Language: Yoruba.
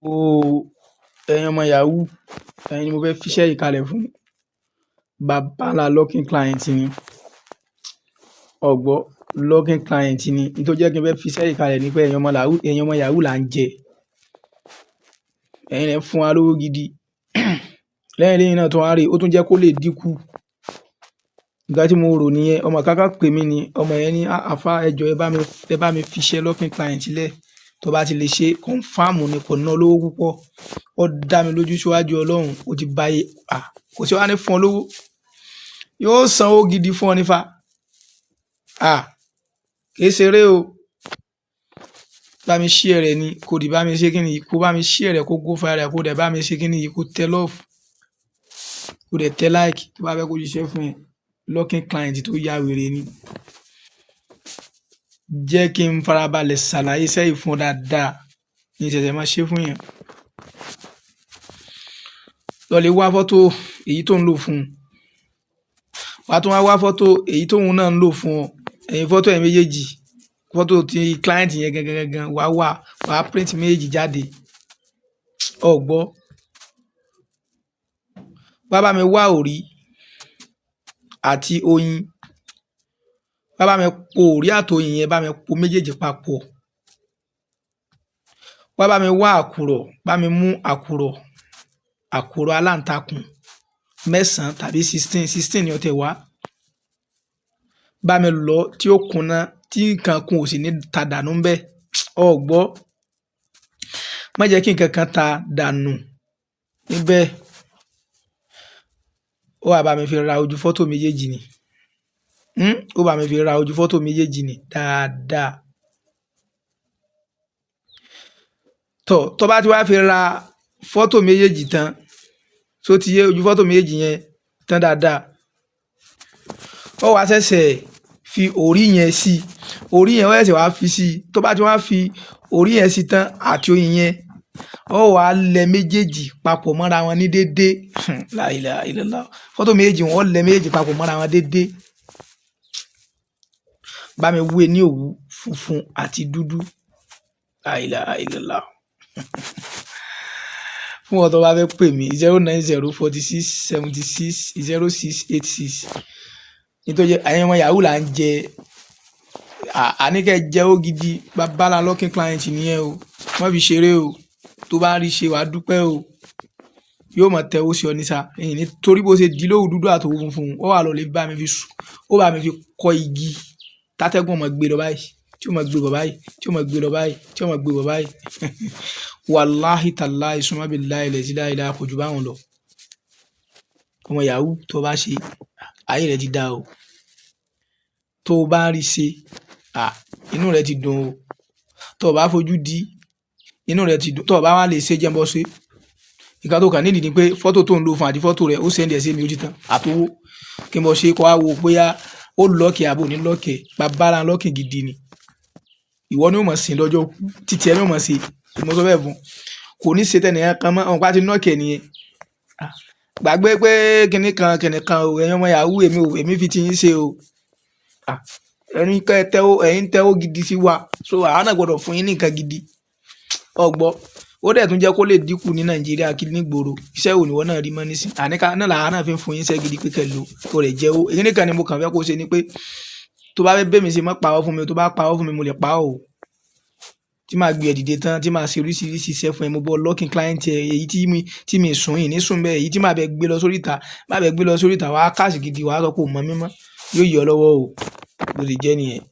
Ooo, ẹ̀yin ọmọ yahoo, ẹ̀yin ni mo fẹ́ fiṣẹ́ yìí kalẹ̀ fún. Bàbá ńlá locking client ni. Ọ̀gbọ́ locking client ni. Ní tó jẹ́ kí n fẹ́ fiṣẹ́ yìí kalẹ̀ ni pé ẹ̀yin ọmọ yahoo là ń jẹ. Ẹ̀yin lẹ ń fún wa lówó gidi. Lẹ́yìn lẹ́yìn náà tó wá rí, ó tún jẹ́ kó lè dínkù. Nǹkan tí mo rò nìyẹn, ọmọ kan kan pè mí ni, ọmọ yẹn ní, "Àfá, ẹ jọ̀ọ́, ẹ bá mi fiṣẹ́ locking client lẹ̀. Tó bá ti lè ṣe, confirm ni, kò ná lówó púpọ̀. Ó dá mi lójú síwájú Ọlọ́run, ó ti bá yé, à, kò sí wá ní fún ọ lówó. Yóò san owó gidi fún ọ nífa. À, kì í ṣeré o. Bá mi share rẹ̀ ni, kò dì bá mi ṣe kíni yìí, kó bá mi share rẹ̀ kó go viral, kó dẹ̀ bá mi ṣe kíni yìí, kó tẹ love, kó dẹ̀ tẹ like tó bá fẹ́ kó ṣiṣẹ́ fún ẹ. Locking client tó ya wèrè ni. Jẹ́ kí n farabalẹ̀ ṣàlàyé iṣẹ́ yìí fún ọ dáadáa. Ní ìṣẹ̀ṣẹ̀ máa ṣe fún yẹn. Lọ lè wá fọ́tò èyí tó ń lò fún un. Wà á tún wá wá fọ́tò èyí tóun náà ń lò fún ọ. Ẹ̀yin fọ́tò ẹ̀ méjèèjì, fọ́tò tí client yẹn gangan gangan wà á wà, wà á print méjèèjì jáde. Ọ gbọ́. Wá bá mi wá òrí àti oyin. Wá bá mi po òrí àti oyin yẹn, bá mi po méjèèjì papọ̀. Wá bá mi wá àkùrọ̀, bá mi mú àkùrọ̀, àkùrọ̀ aláǹtakùn 9 tàbí 16, 16 ni ó tẹ̀ wá. Bá mi lọ tí ó kúnná, tí nǹkan kan ò sì ní ta dànù ńbẹ. Ọ gbọ́. Má jẹ́ kí nǹkan kan ta dànù níbẹ̀. Ó wá bá mi fi ra ojú fọ́tò méjèèjì ni. Ó bá mi fi ra ojú fọ́tò méjèèjì ni dáadáa. Tọ̀, tó bá ti wá fi ra fọ́tò méjèèjì tán, tó ti yé ojú fọ́tò méjèèjì yẹn tán dáadáa, ó wá ṣẹ̀ṣẹ̀ fi òrí yẹn sí. Òrí yẹn ó ṣẹ̀ṣẹ̀ wá fi sí. Tó bá ti wá fi òrí yẹn sí tán àti oyin yẹn, ó wá lẹ méjèèjì papọ̀ mọ́ra wọn ní déédé. La ilaha illallah. Fọ́tò méjèèjì wọn ó lẹ méjèèjì papọ̀ mọ́ra wọn déédé. Bá mi wé ní òwú funfun àti dúdú. La ilaha illallah. Fún ọ tó bá fẹ́ pè mí, 09046760686. Nítorí ẹ̀yin ọmọ yahoo là ń jẹ. Àní kẹ́ jẹ́ ó gidi. Bàbá ńlá locking client nìyẹn o. Má fi ṣeré o. Tó bá rí ṣe, wà á dúpẹ́ o. Yóò mọ̀ tẹ́wọ́ sí ọ ní sá. Ẹ̀yin ní torí bó ṣe di lówù dúdú àti òwú funfun, ó wà lọ lè bá mi fi sùn. Ó bá mi fi kọ́ igi. Tátẹ́gùn ó máa gbé lọ báyìí, tí ó máa gbé bọ̀ báyìí, tí ó máa gbé lọ báyìí, tí ó máa gbé bọ̀ báyìí. Wàláhì tàláhì, summa billahi lazi la ilaha, kò ju báwọn lọ. Ọmọ yahoo tó bá ṣe, ayé rẹ ti dá o. Tó bá rí ṣe, à, inú rẹ ti dùn o. Tó bá fojú di, inú rẹ ti dùn. Tó bá wá lè ṣe, jẹ́ n bọ́ ṣe. Nǹkan tó kàn nídìí ni pé fọ́tò tó ń lò fún àti fọ́tò rẹ̀, ó send ẹ̀ sí mi, ó ti tán. Àtowó kí n bọ́ ṣe, kó wá wo bóyá ó lock àbí ò ní lock. Bàbá ńlá locking gidi ni. Ìwọ ni ó mọ̀ sí lọ́jọ́ kú, títí ẹ ní ó mọ̀ sí. Mo sọ bẹ́ẹ̀ fún. Kò ní ṣe tẹnìkan kan mọ́, ọ̀n pa ti knock ẹ̀ nìyẹn. Gbàgbé pé kíni kan kíni kan o, ẹ̀yin ọmọ yahoo, èmi ò, èmi fi ti yín ṣe o. Ẹ̀yin kẹ́ tẹ́wọ́, ẹ̀yin tẹ́wọ́ gidi sí wa. So àwa náà gbọdọ̀ fún yín ní nǹkan gidi. Ọ̀gbọ́. Ó dẹ̀ tún jẹ́ kó lè dínkù ní Nàìjíríà kí ní gbòòrò. Iṣẹ́ wo ni ìwọ náà rí mọ́ nísìn? Àní ká náà làwa náà fi ń fún yín iṣẹ́ gidi pé kẹ́ lò kó rẹ̀ jẹ́ owó. Èyí nìkan ni mo kàn fẹ́ kó ṣe ni pé tó bá fẹ́ bẹ́ mi ṣe, má parọ́ fún mi. Tó bá parọ́ fún mi, mo lè pa ọ́ o. Tí màá gbé ẹ dìde tán, tí màá ṣe oríṣiríṣi iṣẹ́ fún ẹ, mo bọ́ locking client ẹ, èyí tí mi sùn yìí ní sùn bẹ́ẹ̀, èyí tí màá bẹ gbé lọ sórí ìta, màá bẹ gbé lọ sórí ìta, wàá cash gidi, wàá sọ pé ò mọ̀ mí mọ́, yóò yọ ọ lọ́wọ́ o. Bó ṣe jẹ́ nìyẹn.